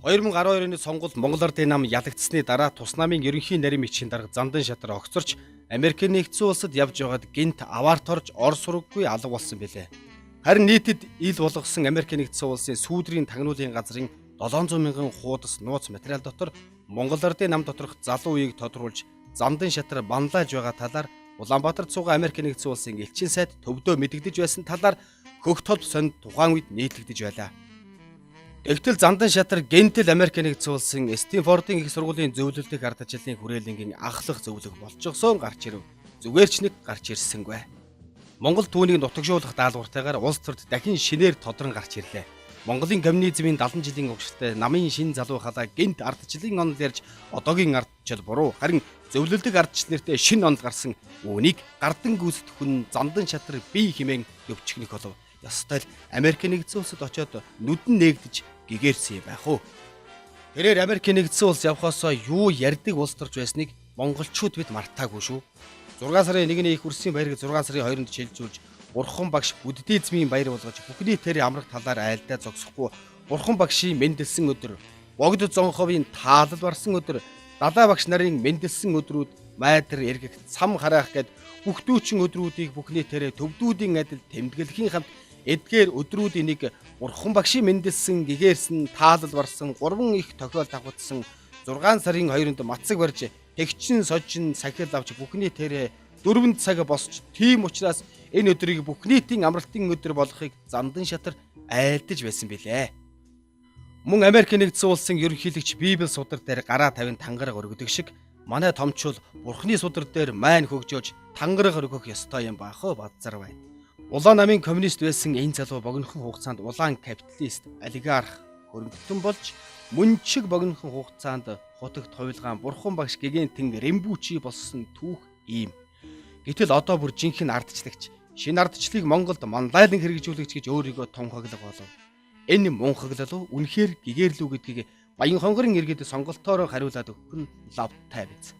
2012 оны сонгуульд Монгол Ардын нам ялагдсаны дараа тус намын ерөнхий нарийн бичгийн дарга Зандан Шатар огцорч Америкийн нэгдсэн улсад явж байгаад гэнэт аваарт орж ор сураггүй алга болсон билээ. Харин нийтэд ил болгосон Америкийн нэгдсэн улсын сүүдрийн тагнуулын газрын 700 мянган хуудас нууц материал дотор Монгол Ардын нам доторх залуу үеийг тодруулж Зандан Шатар банлааж байгаа талаар Улаанбаатар цугаа Америкийн нэгдсэн улсын элчин сайд төвдөө мэдэгдэж байсан талаар хөх толб сонд тухайн үед нийтлэгдэж байлаа. Тэгтэл Зандан Шатар гэнэтэл Америк нэгдсэн улсын Стэнфордын их сургуулийн зөвлөлдөх ардчлалын хүрээлэнгийн анхлах зөвлөх болчихсон гарч ирэв. Зүгээр ч нэг гарч ирсэнгүй. Монгол түүнийг нутагшуулах даалгавартайгаар улс төрд дахин шинээр тодрон гарч ирлээ. Монголын коммунизмын 70 жилийн угшилтай намын шин залуу халаа гэнэт ардчлалын онол ярьж одоогийн ардчил буруу харин зөвлөлдөг ардчил нэртэй шин онол гарсан үүнийг гардан гүйцэтгэх хүн Зандан Шатар бие хэмээн өвчгнэх болов. Ёстой л Америк нэгдсэн улсад очиод нүдэн нээгдэж гэгээрсэн юм байх уу? Тэрээр Америк нэгдсэн улс явхаасаа юу ярьдаг улс төрч байсныг монголчууд бид мартаагүй шүү. 6 сарын 1-ний их үрсийн баярыг 6 сарын 2-нд шилжүүлж Бурхан багш буддизмын баяр болгож бүхний тэр амрах талаар айлдаа зогсохгүй Бурхан багшийн мэндэлсэн өдөр, Богд Зонховын таалал барсан өдөр, Далай багш нарын мэндэлсэн өдрүүд майдар эргэх цам хараах гэд бүх дүүчин өдрүүдийг бүхний тэрэ төвдүүдийн адил тэмдэглэхийн хамт эдгээр өдрүүдийн нэг Бурхан багшийн мэндэлсэн, гэгээрсэн, таалал барсан гурван их тохиол давхацсан 6 сарын 2-нд мацаг барьж тэгчин сожин сахил авч бүхний тэрэ 4 цаг босч тийм учраас энэ өдрийг бүх нийтийн амралтын өдөр болгохыг Зандан Шатар айлдаж байсан билээ. Мөн Америк нэгдсэн улсын ерөнхийлөгч Библи судар дээр гараа тавин тангараг өргөдөг шиг манай томчул Бурхны судар дээр майн хөгжөөж тангараг өргөх ёстой юм баах уу бадзар байна. Улаан намын коммунист байсан энэ залуу богинохон хугацаанд улаан капиталист, олигарх хөрөнгөтөн болж мөн чиг богинохон хугацаанд хутагт хувилгаан бурхан багш гэгэнтэн рембүүчи болсон түүх ийм. Гэтэл одоо бүр жинхэнэ ардчлагч, шинэ ардчлалыг Монголд манлайлан хэрэгжүүлэгч гэж өөрийгөө тунхаглах болов. Энэ мунхаглал уу үнэхээр гэгээрлүү гэдгийг Баян хонгорын иргэд сонголтоороо хариулаад өгөх нь лавтай биз.